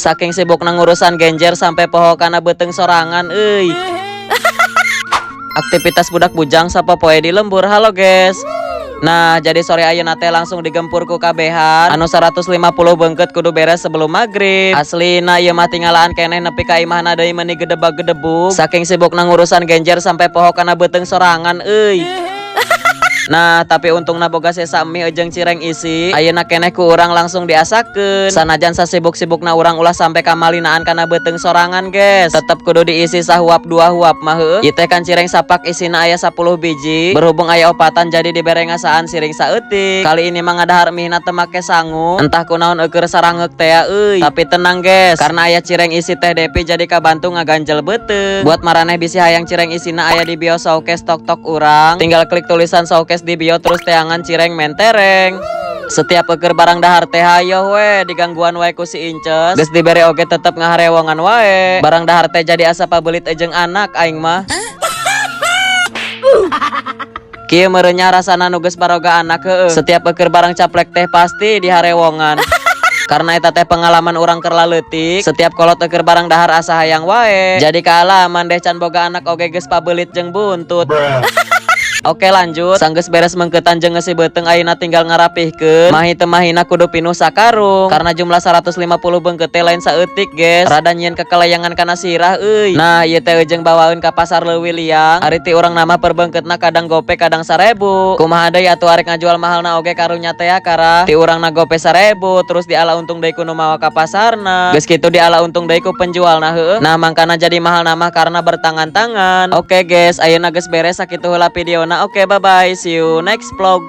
Saking sibuk ngurusan genjer sampai poho kana beuteung sorangan euy. Aktivitas budak bujang sapopoe di lembur. Halo, guys. Nah, jadi sore ayeuna teh langsung digempur ku kabehan anu 150 beungkeut kudu beres sebelum maghrib. Aslina ieu mah tinggalaan keneh nepi ka imahna deui, meuni gedebag-gedebug. Saking sibuk ngurusan genjer sampai poho kana beuteung sorangan euy. Nah, tapi untungna boga sesa mie jeung cireng isi. Ayeuna keneh ku urang langsung diasakeun. Sanajan sasibuk-sibukna urang, ulah sampai kamalinaan kana beuteung sorangan, guys. Tetep kudu diisi sahuap dua huap mah heueuh. Ieu teh kan cireng sapak isina aya 10 biji. Berhubung aya opatan, jadi dibere ngasaan siring saeutik. Kali ini mah ngadahar mie na teu make sangu. Entah kunaon eueur sarangeuk teh euy. Tapi tenang, guys, karena aya cireng isi Teh Depi, jadi kabantu ngaganjel beuteung. Buat maraneh bisi hayang cireng isina, aya di bio showcase TikTok urang. Tinggal klik tulisan showcase di bio, terus teangan cireng mentereng. Setiap eker barang dahar teh hayoh we digangguan wae ku si Inces. Geus dibere oge tetep ngaharewongan wae. Barang dahar teh jadi asa pabelit jeung anak aing mah. Kieu meureun nya rasana nu geus baroga anak, heueuh. Setiap eker barang caplek teh pasti diharewongan. Karena eta teh pengalaman urang keur leutik, setiap kolot eker barang dahar asa hayang wae. Jadi kaalaman deh, can boga anak oge geus pabelit jeung buntut. Oke, lanjut. Sanggeus beres mengketan jeung ngeusi beuteung, ayeuna tinggal ngarapihkeun. Mahi teu mahina kudu pinuh sakarung. Karena jumlah 150 beungkeut teh lain saeutik, guys. Rada nyieun kekelayangan kana sirah euy. Nah, ieu teh jeung bawaeun ka pasar Leuwi Liang. Ari ti urang nama per beungkeutna kadang gope, kadang 1000. Kumaha deui atuh, arek ngajual mahalna oge karunya teh kara. Ti urangna gope 1000, terus diala untung deui ku nu mawa ka pasarna. Geus kitu diala untung deui ku penjualna, heueuh. Nah, mangkana jadi mahal nama karena bertangan-tangan. Oke guys, ayeuna geus beres, sakitu heula videona. Oke, bye bye. See you next vlog.